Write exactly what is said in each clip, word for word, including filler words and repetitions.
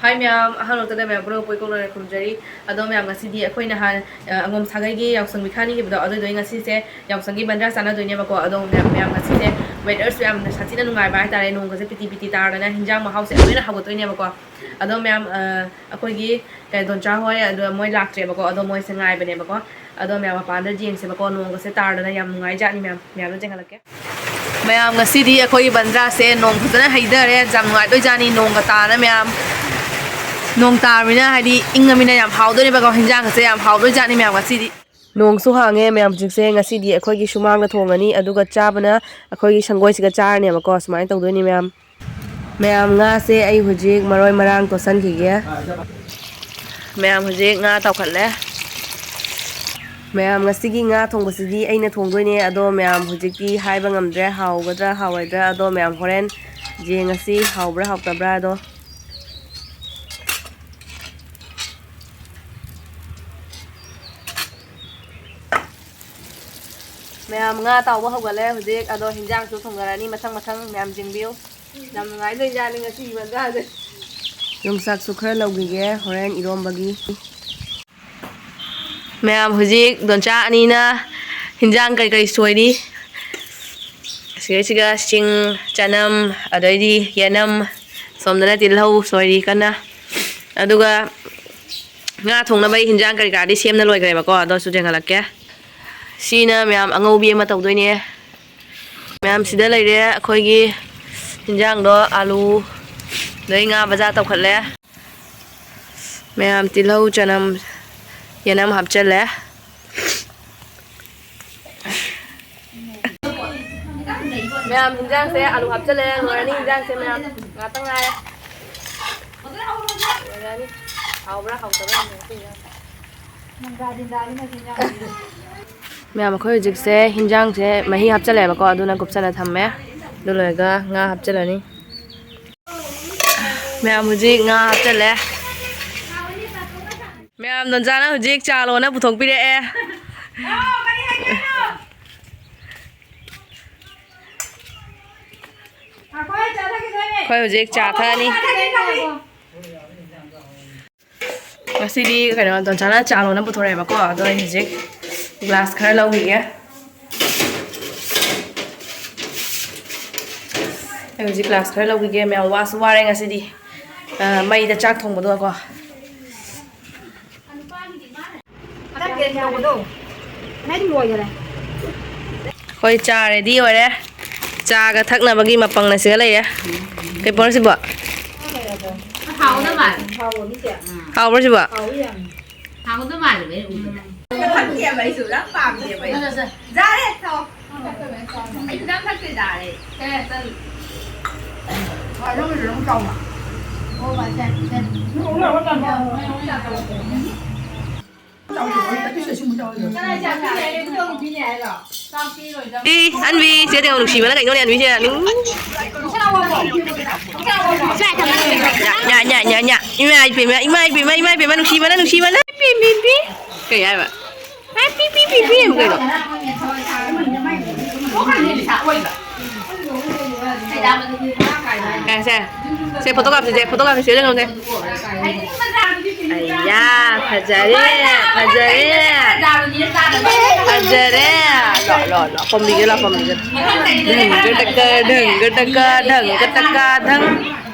ꯍꯥꯏ ꯃꯌꯥꯝ, ꯑꯍꯥꯟꯕꯃꯛꯇꯗ ꯃꯌꯥꯝ ꯄꯨꯝꯅꯃꯛꯄꯨ ꯏꯀꯣꯛ ꯂꯣꯏꯅ ꯈꯨꯔꯨꯝꯖꯔꯤ꯫ ꯑꯗꯣ ꯃꯌꯥꯝ, ꯉꯁꯤꯗꯤ ꯑꯩꯈꯣꯏ ꯅꯍꯥꯟ, ꯑ, ꯑꯉꯣꯝ ꯁꯥꯒꯩꯒꯤ ꯌꯥꯎꯁꯪ ꯃꯤꯈꯥꯅꯤ ꯍꯥꯏꯈꯤꯕꯗꯣ, ꯑꯗꯨꯗꯣ ꯉꯁꯤꯁꯦ ꯌꯥꯎꯁꯪꯒꯤ ꯕꯟꯗ꯭ꯔꯥ ꯆꯥꯟꯅꯗꯣꯏꯅꯦꯕꯀꯣ꯫ ꯑꯗꯣ ꯃꯌꯥꯝ, ꯃꯌꯥꯝ, ꯉꯁꯤꯁꯦ weatherꯁꯨ ꯌꯥꯝꯅ ꯁꯥꯊꯤꯅ ꯅꯨꯡꯉꯥꯏꯕ ꯍꯥꯏꯇꯥꯔꯦ꯫ ꯅꯣꯡꯒꯁꯦ ꯄꯤꯇꯤ ꯄꯤꯇꯤ ꯇꯥꯔꯗꯅ ꯍꯤꯟꯖꯥꯡ ꯃꯍꯥꯎꯁꯦ ꯂꯣꯏꯅ ꯍꯧꯒꯠꯇꯣꯏꯅꯦꯕꯀꯣ꯫ ꯑꯗꯣ ꯃꯌꯥꯝ, ꯑ, ꯑꯩꯈꯣꯏꯒꯤ ꯀꯩ, ꯗꯣꯟꯆꯥ ꯍꯣꯏ ꯑꯗꯣ ꯃꯣꯏ ꯂꯥꯛꯇ꯭ꯔꯦꯕꯀꯣ꯫ ꯑꯗꯣ ꯃꯣꯏꯁꯦ ꯉꯥꯏꯕꯅꯦꯕꯀꯣ꯫ ꯑꯗꯣ ꯃꯌꯥꯝ ꯃꯄꯥꯟꯗ ꯌꯦꯡꯁꯦꯕꯀꯣ꯫ ꯅꯣꯡꯒꯁꯦ ꯇꯥꯔꯗꯅ ꯌꯥꯝ ꯅꯨꯡꯉꯥꯏꯖꯥꯠꯅꯤ ꯃꯌꯥꯝ꯫ ꯃꯌꯥꯝꯗ ꯆꯦꯟꯍꯜꯂꯛꯀꯦ꯫ ꯃꯌꯥꯝ, ꯉꯁꯤꯗꯤ ꯑꯩꯈꯣꯏꯒꯤ ꯕꯟꯗ꯭ꯔꯥꯁꯦ ꯅꯣꯡ ꯐꯖꯅ ꯍꯩꯊꯔꯦ꯫ ꯌꯥꯝ ꯅꯨꯡꯉꯥꯏꯗꯣꯏꯖꯥꯠꯅꯤ ꯅꯣꯡꯒ ꯇꯥꯗꯅ ꯃꯌꯥꯝ꯫ ꯅꯣꯡ ꯇꯥꯔꯃꯤꯅ ꯍꯥꯏꯗꯤ ꯏꯪꯉꯃꯤꯅ ꯌꯥꯝ ꯍꯥꯎꯗꯣꯏꯅꯦꯕꯀꯣ꯫ ꯍꯤꯟꯖꯥꯡꯒꯁꯦ ꯌꯥꯝ ꯍꯥꯎꯗꯣꯏꯖꯥꯠꯅꯤ ꯃꯌꯥꯝ ꯉꯁꯤꯗꯤ꯫ ꯅꯣꯡꯁꯨ ꯍꯥꯡꯉꯦ ꯃꯌꯥꯝ꯫ ꯍꯧꯖꯤꯛꯁꯦ, ꯉꯁꯤꯗꯤ ꯑꯩꯈꯣꯏꯒꯤ ꯁꯨꯃꯥꯡꯗ ꯊꯣꯡꯉꯅꯤ, ꯑꯗꯨꯒ ꯆꯥꯕꯅ ꯑꯩꯈꯣꯏꯒꯤ ꯁꯪꯒꯣꯏꯁꯤꯒ ꯆꯥꯔꯅꯦꯕꯀꯣ꯫ ꯁꯨꯃꯥꯏꯅ ꯇꯧꯗꯣꯏꯅꯤ ꯃꯌꯥꯝ꯫ ꯃꯌꯥꯝ, ꯉꯥꯁꯦ ꯑꯩ ꯍꯧꯖꯤꯛ ꯃꯔꯣꯏ ꯃꯔꯥꯡ ꯇꯣꯠꯁꯟꯈꯤꯒꯦ꯫ ꯃꯌꯥꯝ, ꯍꯧꯖꯤꯛ ꯉꯥ ꯇꯥꯎꯈꯠꯂꯦ꯫ ꯃꯌꯥꯝ, ꯉꯁꯤꯒꯤ ꯉꯥ ꯊꯣꯡꯕꯁꯤꯗꯤ ꯑꯩꯅ ꯊꯣꯡꯗꯣꯏꯅꯦ꯫ ꯑꯗꯣ ꯃꯌꯥꯝ, ꯍꯧꯖꯤꯛꯇꯤ ꯍꯥꯏꯕ ꯉꯝꯗ꯭ꯔꯦ, ꯍꯥꯎꯒꯗ꯭ꯔꯥ ꯍꯥꯎꯔꯣꯏꯗ꯭ꯔꯥ꯫ ꯑꯗꯣ ꯃꯌꯥꯝ, ꯍꯣꯔꯦꯟ ꯌꯦꯡꯉꯁꯤ ꯍꯥꯎꯕ꯭ꯔꯥ ꯍꯥꯎꯇꯕ꯭ꯔꯥ ꯑꯗꯣ꯫ ꯃꯌꯥꯝ, ꯉꯥ ꯇꯥꯎꯕ ꯍꯧꯒꯠꯂꯦ ꯍꯧꯖꯤꯛ꯫ ꯑꯗꯣ ꯍꯤꯟꯖꯥꯡꯁꯨ ꯊꯣꯡꯅꯔꯅꯤ ꯃꯊꯪ ꯃꯊꯪ꯫ ꯃꯌꯥꯝ ꯌꯦꯡꯕꯤꯌꯨ꯫ ꯌꯥꯝ ꯅꯨꯡꯉꯥꯏꯗꯣꯏꯖꯥꯠꯅꯤ ꯉꯁꯤꯒꯤ ꯃꯟꯗꯥꯁꯦ꯫ ꯌꯣꯡꯆꯥꯛꯁꯨ ꯈꯔ ꯂꯧꯈꯤꯒꯦ ꯍꯣꯔꯦꯟ ꯏꯔꯣꯝꯕꯒꯤ꯫ ꯃꯌꯥꯝ, ꯍꯧꯖꯤꯛ ꯗꯣꯟꯆꯥ ꯑꯅꯤꯅ ꯍꯤꯟꯖꯥꯡ ꯀꯩꯀꯩ ꯁꯣꯏꯔꯤ꯫ ꯁꯤꯒꯩꯁꯤꯒ ꯁꯤꯡ, ꯆꯅꯝ, ꯑꯗꯩꯗꯤ ꯌꯦꯅꯝ, ꯁꯣꯝꯗꯅ ꯇꯤꯜꯍꯧ ꯁꯣꯏꯔꯤ ꯀꯟꯅ꯫ ꯑꯗꯨꯒ ꯉꯥ ꯊꯣꯡꯅꯕ ꯑꯩ ꯍꯤꯟꯖꯥꯡ ꯀꯔꯤ ꯀꯔꯥꯗꯤ ꯁꯦꯝꯅ ꯂꯣꯏꯈ꯭ꯔꯦꯕꯀꯣ꯫ ꯑꯗꯣꯁꯨ ꯌꯦꯡꯍꯜꯂꯛꯀꯦ꯫ ꯁꯤꯅ ꯃꯌꯥꯝ ꯑꯉꯧꯕꯤ ꯑꯃ ꯇꯧꯗꯣꯏꯅꯦ꯫ ꯃꯌꯥꯝ, ꯁꯤꯗ ꯂꯩꯔꯦ ꯑꯩꯈꯣꯏꯒꯤ ꯍꯤꯟꯖꯥꯡꯗꯣ꯫ ꯑꯥꯂꯨ, ꯑꯗꯩ ꯉꯥ ꯕꯖꯥ ꯇꯧꯈꯠꯂꯦ꯫ ꯃꯌꯥꯝ, ꯇꯤꯜꯍꯧ, ꯆꯅꯝ, ꯌꯦꯅꯝ ꯍꯥꯞꯆꯜꯂꯦ꯫ ꯃꯌꯥꯝ, ꯍꯤꯟꯖꯥꯡꯁꯦ ꯑꯥꯂꯨ ꯍꯥꯞꯆꯜꯂꯦ꯫ ꯂꯣꯏꯔꯅꯤ ꯍꯤꯟꯖꯥꯡꯁꯦ ꯃꯌꯥꯝ꯫ ꯉꯥꯛꯇꯪ ꯉꯥꯏꯔꯦ꯫ ꯂꯣꯏꯔꯅꯤ꯫ ꯍꯥꯎꯕ꯭ꯔꯥ ꯍꯥꯎꯇꯕ꯭ꯔꯥ ꯌꯦꯡꯉꯁꯤ ꯍꯤꯟꯖꯥꯡꯁꯦ꯫ ꯃꯌꯥꯝ, ꯑꯩꯈꯣꯏ ꯍꯧꯖꯤꯛꯁꯦ ꯍꯤꯟꯖꯥꯡꯁꯦ ꯃꯍꯤ ꯍꯥꯞꯆꯜꯂꯦꯕꯀꯣ, ꯑꯗꯨꯅ ꯀꯨꯞꯁꯜꯂ ꯊꯝꯃꯦ꯫ ꯑꯗꯨ ꯂꯣꯏꯔꯒ ꯉꯥ ꯍꯥꯞꯆꯜꯂꯅꯤ꯫ ꯃꯌꯥꯝ, ꯍꯧꯖꯤꯛ ꯉꯥ ꯍꯥꯞꯆꯜꯂꯦ꯫ ꯃꯌꯥꯝ, ꯗꯣꯟꯆꯥꯅ ꯍꯧꯖꯤꯛ ꯆꯥ ꯂꯣꯟꯅ ꯄꯨꯊꯣꯛꯄꯤꯔꯛꯑꯦ꯫ ꯑꯩꯈꯣꯏ ꯍꯧꯖꯤꯛ ꯆꯥ ꯊꯛꯑꯅꯤ꯫ ꯉꯁꯤꯗꯤ ꯀꯩꯅꯣ, ꯗꯣꯟꯆꯥꯅ ꯆꯥ ꯂꯣꯟꯅ ꯄꯨꯊꯣꯔꯛꯑꯦꯕꯀꯣ, ꯑꯗꯣ ꯑꯩ ꯍꯧꯖꯤꯛ ꯒ꯭ꯂꯥꯁ ꯈꯔ ꯂꯧꯈꯤꯒꯦ꯫ ꯑꯩ ꯍꯧꯖꯤꯛ ꯒ꯭ꯂꯥꯁ ꯈꯔ ꯂꯧꯈꯤꯒꯦ꯫ ꯃꯌꯥꯝ ꯋꯥꯁꯨ ꯋꯥꯔꯦ ꯉꯁꯤꯗꯤ, ꯑ, ꯃꯩꯗ ꯆꯥꯛ ꯊꯣꯡꯕꯗꯣꯀꯣ꯫ ꯑꯩꯈꯣꯏ ꯆꯥ ꯔꯦꯗꯤ ꯑꯣꯏꯔꯦ꯫ ꯆꯥꯒ ꯊꯛꯅꯕꯒꯤ ꯃꯄꯪꯅ ꯁꯤꯒ ꯂꯩꯔꯦ꯫ ꯀꯩ ꯄꯣꯠꯅꯣ ꯁꯤꯕꯣ? ꯍꯥꯎꯕ꯭ꯔꯣ ꯁꯤꯕꯣ? ꯍꯥꯎꯒꯗꯧ ꯃꯥꯜꯂꯦꯕ ꯑꯩ ꯎꯕꯗ꯫ ꯈꯪꯗꯦꯕ ꯑꯩꯁꯨ, ꯌꯥꯝ ꯄꯥꯝꯗꯦꯕ ꯑꯩ꯫ ꯌꯥꯔꯦ, ꯊꯛꯑꯣ꯫ ꯑꯩꯁꯨ ꯌꯥꯝ ꯊꯛꯇꯦ, ꯌꯥꯔꯦ꯫ ꯏ, ꯑꯟꯕꯤ, ꯆꯦ ꯇꯦꯡꯉꯣ ꯅꯨꯡꯁꯤꯕꯅ ꯀꯩꯅꯣꯅꯦ, ꯑꯟꯕꯤꯁꯦ꯫ ꯅꯨꯡ-, ꯌꯥ, ꯌꯥ, ꯌꯥ, ꯌꯥ, ꯌꯥ꯫ ꯏꯃꯥ ꯏꯄꯦꯝꯃ, ꯏꯃꯥ ꯏꯄꯦꯝꯃ, ꯏꯃꯥ ꯏꯄꯦꯝꯃ, ꯅꯨꯡꯁꯤꯕꯅ, ꯅꯨꯡꯁꯤꯕꯅ꯫ ꯄꯤ, ꯄꯤ, ꯄꯤ꯫ ꯀꯩ ꯍꯥꯏꯕ? ꯍꯥꯏ, ꯄꯤ, ꯄꯤ, ꯄꯤ, ꯄꯤ ꯑꯃꯨꯛ ꯀꯩꯅꯣ? ꯑꯦ, ꯁꯦ, ꯁꯦ, ꯐꯣꯇꯣ ꯀꯥꯞꯁꯤ, ꯁꯦ, ꯐꯣꯇꯣ ꯀꯥꯞꯁꯤ, ꯁꯤꯗ ꯂꯩꯔꯝꯃꯣ, ꯁꯦ꯫ ꯑꯩꯌꯥ, ꯐꯖꯔꯦ, ꯐꯖꯔꯦ꯫ ꯐꯖꯔꯦ꯫ ꯂꯥꯛ, ꯂꯥꯛ, ꯂꯥꯛ, ꯄꯝꯕꯤꯒꯦ, ꯂꯥꯛ, ꯄꯝꯕꯤꯒꯦ꯫ ꯙꯪꯒ ꯙꯛꯀ, ꯙꯪꯒ ꯙꯛꯀ, ꯙꯪꯒ ꯙꯛꯀ, ꯙꯪ꯫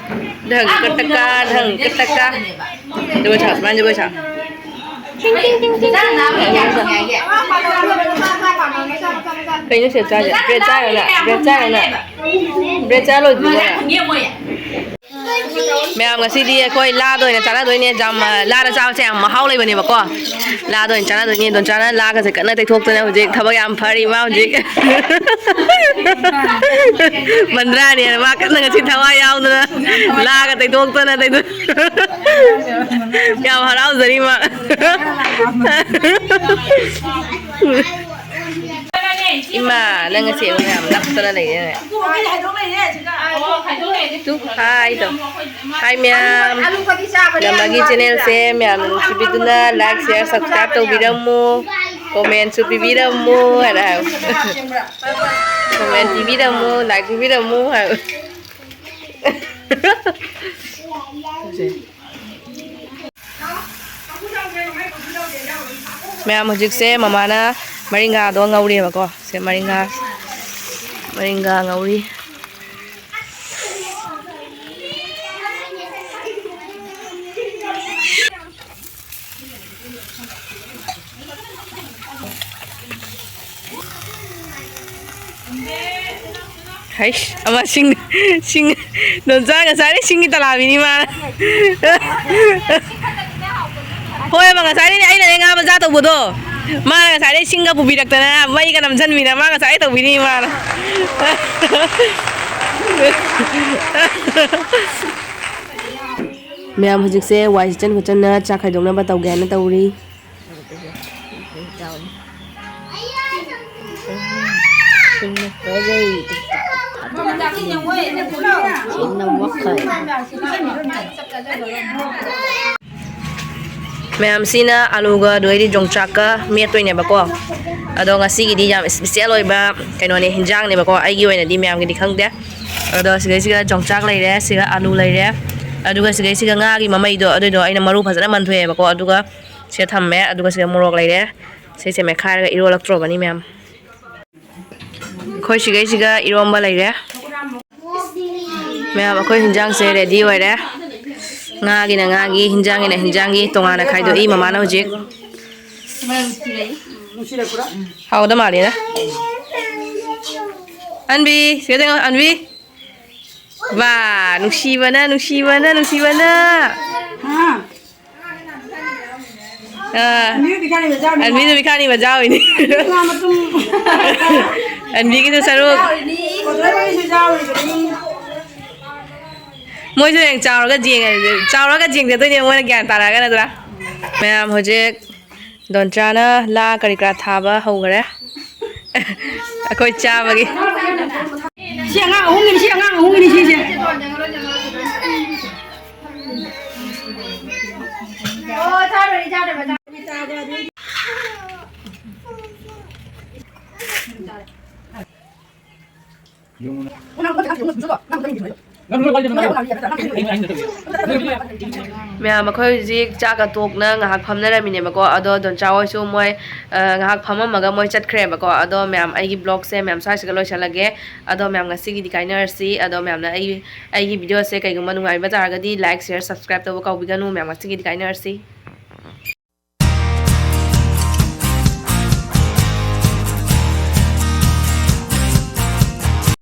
ꯙꯪꯒ ꯙꯛꯀ, ꯙꯪꯒ ꯙꯛꯀ꯫ ꯖꯒꯣꯏ ꯁꯥꯎ, ꯁꯨꯃꯥꯏꯅ ꯖꯒꯣꯏ ꯁꯥꯎ꯫ ꯀꯩꯅꯣ ꯁꯤꯗ ꯆꯥꯏꯁꯦ? ꯕ꯭ꯔꯦꯗ ꯆꯥꯏꯔꯣ ꯅꯪ? ꯕ꯭ꯔꯦꯗ ꯆꯥꯏꯔꯣ ꯅꯪ? ꯕ꯭ꯔꯦꯗ ꯆꯥ ꯂꯣꯏꯗ꯭ꯔꯤꯕꯣ ꯅꯪ? ꯃꯌꯥꯝ, ꯉꯁꯤꯗꯤ ꯑꯩꯈꯣꯏ ꯂꯥꯗ ꯑꯣꯏꯅ ꯆꯥꯟꯅꯗꯣꯏꯅꯦ꯫ ꯌꯥꯝ, ꯑ, ꯂꯥꯗ ꯆꯥꯕꯁꯦ ꯌꯥꯝ ꯃꯍꯥꯎ ꯂꯩꯕꯅꯦꯕꯀꯣ꯫ ꯂꯥꯗ ꯑꯣꯏꯅ ꯆꯥꯟꯅꯗꯣꯏꯅꯦ꯫ ꯗꯣꯟꯆꯥꯅ ꯂꯥꯒꯁꯦ ꯀꯟꯅ ꯇꯩꯊꯣꯛꯇꯅ ꯍꯧꯖꯤꯛ ꯊꯕꯛ ꯌꯥꯝ ꯐꯔꯤ ꯃꯥ ꯍꯧꯖꯤꯛ꯫ ꯃꯟꯗ꯭ꯔꯥꯅꯦꯅ ꯃꯥ ꯀꯟꯅ ꯉꯁꯤ ꯊꯋꯥꯏ ꯌꯥꯎꯗꯅ ꯂꯥꯒ ꯇꯩꯊꯣꯛꯇꯅ ꯇꯩꯊꯣꯛ-, ꯌꯥꯝ ꯍꯔꯥꯎꯖꯔꯤ ꯃꯥ꯫ ꯏꯃꯥ, ꯅꯪ ꯉꯁꯤ ꯑꯩꯉꯣꯟꯗ ꯌꯥꯝ ꯅꯞꯇꯅ ꯂꯩꯔꯦꯅꯦ꯫ ꯇꯨ, ꯍꯥꯏ ꯇꯧ꯫ ꯍꯥꯏ ꯃꯌꯥꯝ꯫ ꯅꯝꯕꯒꯤ ꯆꯦꯅꯦꯜꯁꯦ ꯃꯌꯥꯝꯅ ꯅꯨꯡꯁꯤꯕꯤꯗꯨꯅ like, share, subscribe ꯇꯧꯕꯤꯔꯝꯃꯨ꯫ ꯀꯣꯃꯦꯟꯁꯨ ꯄꯤꯕꯤꯔꯝꯃꯨ ꯍꯥꯏꯅ ꯍꯥꯏꯌꯨ꯫ ꯀꯣꯃꯦꯟ ꯄꯤꯕꯤꯔꯝꯃꯨ, like ꯄꯤꯕꯤꯔꯝꯃꯨ ꯍꯥꯏꯌꯨ꯫ ꯃꯌꯥꯝ, ꯍꯧꯖꯤꯛꯁꯦ ꯃꯃꯥꯅ ꯃꯔꯤꯡꯒꯥꯗꯣ ꯉꯧꯔꯤꯑꯕꯀꯣ꯫ ꯁꯦ ꯃꯔꯤꯡꯒꯥ, ꯃꯔꯤꯡꯒꯥ ꯉꯧꯔꯤ꯫ ꯍꯩꯁ, ꯑꯃ ꯁꯤꯡ, ꯁꯤꯡ, ꯅꯣꯟꯆꯥ ꯉꯁꯥꯏꯗꯩ ꯁꯤꯡꯒꯤ ꯇꯂꯥꯕꯤꯅꯤ ꯃꯥꯅ꯫ ꯍꯣꯏꯕ, ꯉꯁꯥꯏꯗꯩꯅꯦ ꯑꯩꯅꯅꯦ ꯉꯥ ꯃꯆꯥ ꯇꯧꯕꯗꯣ, ꯃꯥꯅ ꯉꯁꯥꯏꯗꯩ ꯁꯤꯡꯒ ꯄꯨꯕꯤꯔꯛꯇꯅ ꯃꯩꯒ ꯅꯝꯁꯤꯟꯕꯤꯅ ꯃꯥ ꯉꯁꯥꯏ ꯇꯧꯕꯤꯅꯤ ꯃꯥꯅ꯫ ꯃꯌꯥꯝ ꯍꯧꯖꯤꯛꯁꯦ ꯋꯥꯏ ꯁꯤꯠꯆꯟ ꯈꯣꯠꯆꯟꯅ ꯆꯥꯛ ꯈꯥꯏꯗꯣꯛꯅꯕ ꯇꯧꯒꯦ ꯍꯥꯏꯅ ꯇꯧꯔꯤ꯫ ꯃꯌꯥꯝꯁꯤꯅ ꯑꯂꯨꯒ ꯑꯗꯨꯗꯩꯗꯤ ꯌꯣꯡꯆꯥꯛꯀ ꯃꯦꯠꯇꯣꯏꯅꯦꯕꯀꯣ꯫ ꯑꯗꯣ ꯉꯁꯤꯒꯤꯗꯤ ꯌꯥꯝ ꯏꯁꯄꯤꯁꯦꯜ ꯑꯣꯏꯕ ꯀꯩꯅꯣꯅꯦ, ꯍꯤꯟꯖꯥꯡꯅꯦꯕꯀꯣ꯫ ꯑꯩꯒꯤ ꯑꯣꯏꯅꯗꯤ ꯃꯌꯥꯝꯒꯤꯗꯤ ꯈꯪꯗꯦ꯫ ꯑꯗꯣ ꯁꯤꯗꯩꯁꯤꯒ ꯌꯣꯡꯆꯥꯛ ꯂꯩꯔꯦ, ꯁꯤꯒ ꯑꯂꯨ ꯂꯩꯔꯦ, ꯑꯗꯨꯒ ꯁꯤꯗꯩꯁꯤꯒ ꯉꯥꯒꯤ ꯃꯃꯩꯗꯣ ꯑꯗꯨꯏꯗꯣ ꯑꯩꯅ ꯃꯔꯨ ꯐꯖꯅ ꯃꯟꯊꯣꯛꯑꯦꯕꯀꯣ꯫ ꯑꯗꯨꯒ ꯁꯤꯗ ꯊꯝꯃꯦ꯫ ꯑꯗꯨꯒ ꯁꯤꯗ ꯃꯣꯔꯣꯛ ꯂꯩꯔꯦ꯫ ꯁꯤꯁꯦ ꯃꯦꯠꯈꯥꯏꯔꯒ ꯏꯔꯣꯜꯂꯛꯇ꯭ꯔꯣꯕꯅꯤ ꯃꯌꯥꯝ꯫ ꯑꯩꯈꯣꯏ ꯁꯤꯒꯩꯁꯤꯒ ꯏꯔꯣꯝꯕ ꯂꯩꯔꯦ꯫ ꯃꯌꯥꯝ, ꯑꯩꯈꯣꯏ ꯍꯤꯟꯖꯥꯡꯁꯦ ꯔꯦꯗꯤ ꯑꯣꯏꯔꯦ꯫ ꯉꯥꯒꯤꯅ ꯉꯥꯒꯤ, ꯍꯤꯟꯖꯥꯡꯒꯤꯅ ꯍꯤꯟꯖꯥꯡꯒꯤ ꯇꯣꯉꯥꯟꯅ ꯈꯥꯏꯗꯣꯛꯏ ꯃꯃꯥꯅ ꯍꯧꯖꯤꯛ꯫ ꯍꯥꯎꯗ ꯃꯥꯜꯂꯦꯗ꯫ ꯑꯟꯕꯤ, ꯁꯤꯗ ꯌꯦꯡꯉꯣ, ꯑꯟꯕꯤ꯫ ꯋꯥ, ꯅꯨꯡꯁꯤꯕꯅ, ꯅꯨꯡꯁꯤꯕꯅ, ꯅꯨꯡꯁꯤꯕꯅ꯫ ꯑꯥ, ꯑꯟꯕꯤꯁꯨ ꯃꯤꯈꯥꯅꯤ ꯃꯆꯥ ꯑꯣꯏꯅꯤ꯫ ꯑꯟꯕꯤꯒꯤꯁꯨ ꯁꯔꯨꯛ꯫ ꯃꯣꯏꯁꯨ ꯍꯌꯦꯡ ꯆꯥꯎꯔꯒ ꯌꯦꯡꯉ-, ꯆꯥꯎꯔꯒ ꯌꯦꯡꯖꯗꯣꯏꯅꯦ ꯃꯣꯏꯅ ꯒ꯭ꯌꯥꯟ ꯇꯥꯔꯛꯑꯒ, ꯅꯠꯇ꯭ꯔꯥ? ꯃꯌꯥꯝ ꯍꯧꯖꯤꯛ ꯗꯣꯟꯆꯥꯅ ꯂꯥ ꯀꯔꯤ ꯀꯔꯥ ꯊꯥꯕ ꯍꯧꯈ꯭ꯔꯦ꯫ ꯑꯩꯈꯣꯏ ꯆꯥꯕꯒꯤ꯫ ꯁꯤ ꯑꯉꯥꯡ ꯑꯍꯨꯝꯒꯤꯅꯤ, ꯁꯤ ꯑꯉꯥꯡ ꯑꯍꯨꯝꯒꯤꯅꯤ ꯁꯤꯁꯦ꯫ ꯃꯌꯥꯝ, ꯑꯩꯈꯣꯏ ꯍꯧꯖꯤꯛ ꯆꯥꯛꯀ ꯇꯣꯛꯅ ꯉꯥꯏꯍꯥꯛ ꯐꯝꯅꯔꯝꯃꯤꯅꯦꯕꯀꯣ꯫ ꯑꯗꯣ ꯗꯣꯟꯆꯥ ꯍꯣꯏꯁꯨ ꯃꯣꯏ, ꯑ, ꯉꯥꯏꯍꯥꯛ ꯐꯝꯃꯝꯃꯒ ꯃꯣꯏ ꯆꯠꯈ꯭ꯔꯦꯕꯀꯣ꯫ ꯑꯗꯣ ꯃꯌꯥꯝ, ꯑꯩꯒꯤ vlogꯁꯦ ꯃꯌꯥꯝ ꯁ꯭ꯋꯥꯏꯁꯤꯒ ꯂꯣꯏꯁꯤꯜꯂꯒꯦ꯫ ꯑꯗꯣ ꯃꯌꯥꯝ, ꯉꯁꯤꯒꯤꯗꯤ ꯀꯥꯏꯅꯔꯁꯤ꯫ ꯑꯗꯣ ꯃꯌꯥꯝꯅ ꯑꯩ, ꯑꯩꯒꯤ videoꯁꯦ ꯀꯩꯒꯨꯝꯕ ꯅꯨꯡꯉꯥꯏꯕ ꯇꯥꯔꯒꯗꯤ like, share, subscribe ꯇꯧꯕ ꯀꯥꯎꯕꯤꯒꯅꯨ꯫ ꯃꯌꯥꯝ, ꯉꯁꯤꯒꯤꯗꯤ ꯀꯥꯏꯅꯔꯁꯤ꯫